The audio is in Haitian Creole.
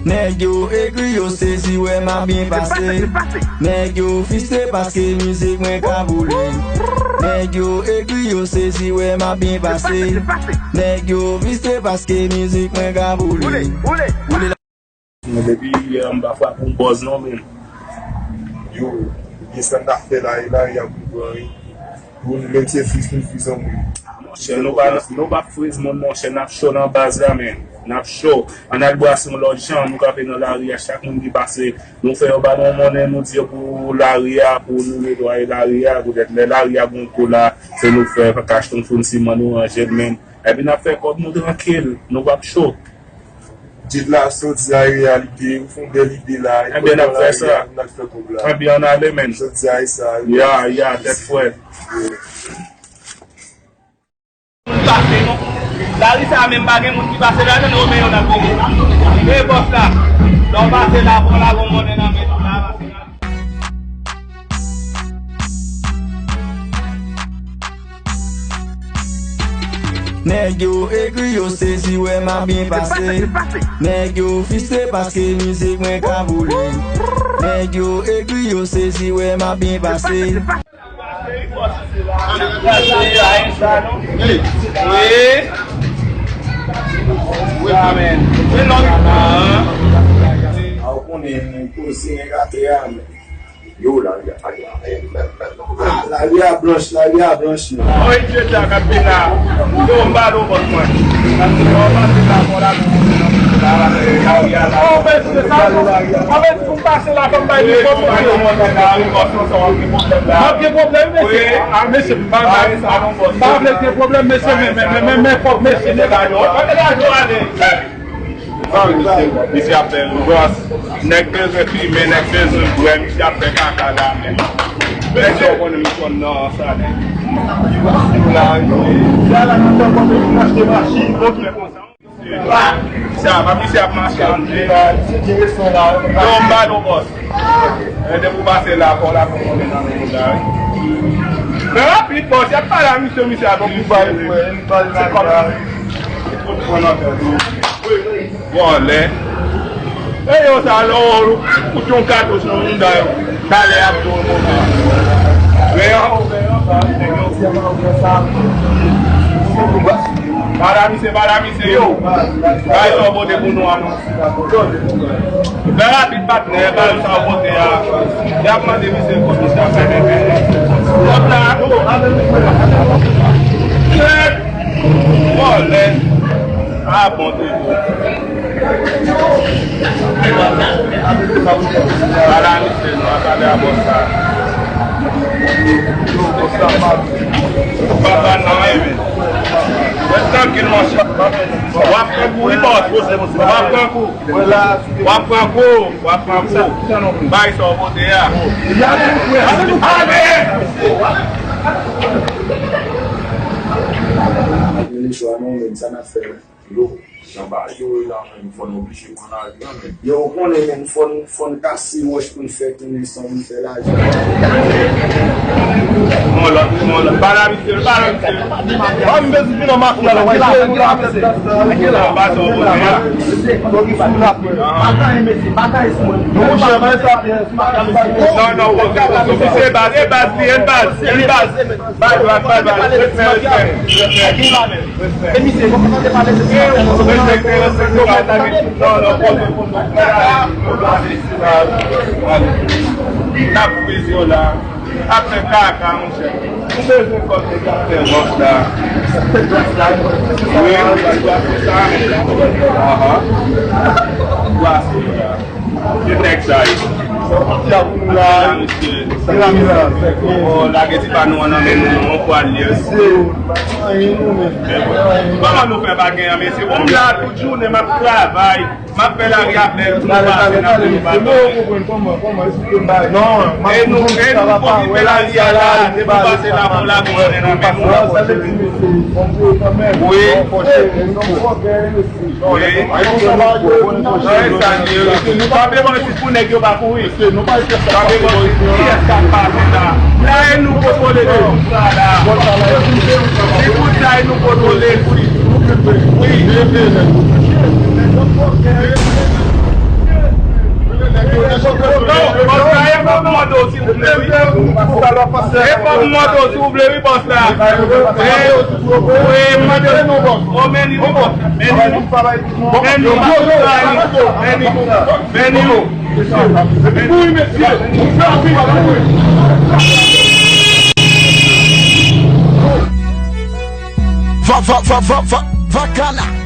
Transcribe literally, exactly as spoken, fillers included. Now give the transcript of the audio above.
Nèg yo egri, yo sezi, wè m ap byen pase. Nèg yo fristre paske mizik mwen ka boule. Nèg yo egri, yo sezi, wè m ap byen pase. Nèg yo fristre paske mizik mwen ka boule. Boule la. Men depi yè m pa frape yon bòz non, men. Yo, gen sa n ap fè la, e la, y ap pran, wi. Pou nou menm se friz, nou friz anmwe. Monchè, nou pa, nou p ap friz moun, monchè, n ap cho nan baz la, men. N ap cho. Ann al bwase yon lòt jan, nou kanpe nan lari a, chak moun ki pase, nou fè yo ba nou yon monnen, nou di yo pou lari a, pou nou netwaye lari a, poutèt lè lari a gon kou la, se nou k fè, pa ka achte yon foun siman, nou ranje l, men. Epi n ap fè kòb nou trankil, nou p ap cho. Tit la soti a reyalite, ou fè yon bèl ide la, e Ebyen, n ap fè sa. N ap fè kòb la. Ebyen, ann ale, men. Soti a e sa. Ya, ya, tèt frèt. Moun pase, non. Lari sa a menm pa gen moun ki pase ladan, non, men yo n ap veye. E bòs la. Lè w pase la, pran la, gon monnen nan men w la. Nèg yo egri, yo sezi, wè m ap byen pase. Nèg yo fristre paske mizik mwen ka boule. Nèg yo egri, yo sezi, wè m ap byen pase. Wi. Wi, amèn. A, ou konnen, koze nèg atè a, men. Yo, lari a, lari a, lari a blanch, lari a blanch, non. Oy, Dye ta k ap vin la. Yo, m ba nou vòt mwen. Paske lè w pase la, fò la, lari a la. Oh, men, se sa, non. An fèt, pou m pase la, fò m bay li vòt mwen. M ap gen pwoblèm, mesye. A, mesye, m pa, m pa, m pa vle gen pwoblèm, mesye, men, men, men, men, men, fòk mesye, men, misye ap fè yon gòs. Nèg bezwen fimen, nèg bezwen bwè, misye ap fè kaka la, men. Mesye, w konnen m konn nan sa, nèg. Sa, pa misye ap mache antre. Yo, m ba nou bòs. E depi w pase la, fò la pou konnen nan men la, wi. Men rapid, bòs, y ap pale a misye, misye ap di, se kòm. Vòlè. E yo sa lè w koute yon katouch nan mouda yo. Talè y ap di w move. Veyan, veyan, sa, nèg yo. Pale a misye, pale a misye, yo. Bay sa w pote pou nou an. Fè rapid, patnè, bay sa w pote a. Y ap mande misye kot misye ap fè bebe. Kòb la. Vòlè. A bon, te bon. Ala misye, nou a pale a bòs la. Papa nan, men. Rete trankil, monchè. W ap pran kou, wi, bòs. W ap pran kou. W ap pran kou. W ap pran kou. Bay sa w pote a. Ale! Yo, jan bagay yo ye la menm, fò n oblije pran lari a menm. Yo, ou konnen menm, fò n, fò n kase wòch pou n fè tounen san pou n fè lajan. Bon, lòt, bon, lòt. Pale a misye, pale a misye. An, m bezwen vin nan mafya la, wè, se nou la, mesye. An, pa sa w pote a. Bagay, mesye, bagay sou mwen. Non, non, se baz, e baz li, e baz, e baz. Baz, baz, baz, baz. Respè, respè, respè. Respekte, respekte, respekte, respekte. Non, non, poze pou nou. N ap peze yo la. Ap fè kaka, monchè. Nou bezwen kòb nèg ap fè wòf la. Wi, nou pral pase sa. Ahan. Pase yo la. Se nèg sa ye. Sa w konti a pou nou la. Sa, mesye. Sa, mesye. Oh, lage ti pa nou an nan men nou, non, pou al li. Mesye, pa gen anyen nou menm. Kòman nou fè pa gen anyen, mesye? Bon, m la tout jounen, m ap travay. M ap fè lari a bèl pou nou pase nan men nou pa bèl. E nou, e nou pwofite lari a la, depi w pase la, bon, la, bon, anyen nan men nou. Wi. Wi. Kanpe bò isit pou nèg yo pa kouri. Kanpe bò isit. Kiyès k ap pale la? La e nou kontwole tout sa la. Se pou sa e nou kontwole. Wi. E pa m mande w si w vle wi bòs la. E, e, mande w, o, men li wi bòs. Men li wi. Men li wi. Men li wi. Men li wi. Wi, mesye. Va, va, va, va, va, vakana.